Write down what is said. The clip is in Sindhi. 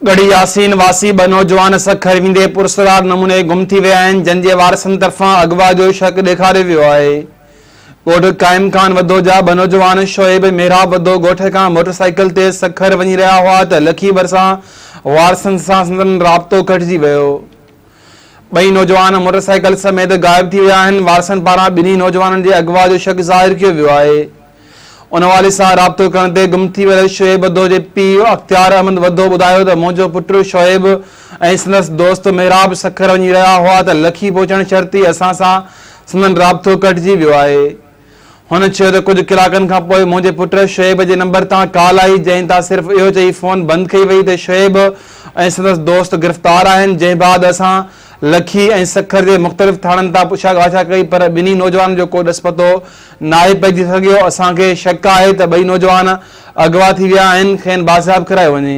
ڳڙهي ياسين واسي ٻه نوجوان سکر ويندي پراسرار نموني گم ٿي ويا آهن، جن جي وارثن طرفان اغوا جو شڪ ڏيکاريو ويو آهي. ڳوٺ قائم خان وڌو جا ٻه نوجوان شعيب ۽ محراب وڌو ڳوٺ کان موٽر سائيڪل تي سکر وڃي رهيا هئا ته لکي ڀرسان وارثن سان سندن رابطو ڪٽجي ويو. ٻئي نوجوان موٽر سائيڪل سميت غائب ٿي ويا آهن، وارثن پاران ٻنهي نوجوانن جي اغوا جو شڪ ظاهر ڪيو ويو آهي. ان حوالي سان رابطو ڪرڻ تي گم ٿي ويل شعيب وڌو جي پيء اختيار احمد وڌو ٻڌايو ته منهنجو پٽ شعيب ۽ سندس دوست محراب سکر وڃي رهيا هئا ته لکي پهچڻ شرط ئي اسان سان سندن رابطو ڪٽجي ويو آهي. هن چيو ته ڪجهه ڪلاڪن کان پوء منهنجي پٽ شعيب جي نمبر تان ڪال آئي جنهن تان صرف اهو چئي فون بند ڪئي وئي ته شعيب ۽ سندس دوست گرفتار آهن جنهن بعد اسان لکي ۽ سکر جي مختلف ٿاڻن تان پڇا ڳاڇا ڪئي پر ٻنهي نوجوانن جو ڪو ڏس پتو ناهي پئجي سگهيو اسان کي شڪ آهي ته ٻئي نوجوان اغوا ٿي ويا آهن کين بازياب ڪرايو وڃي.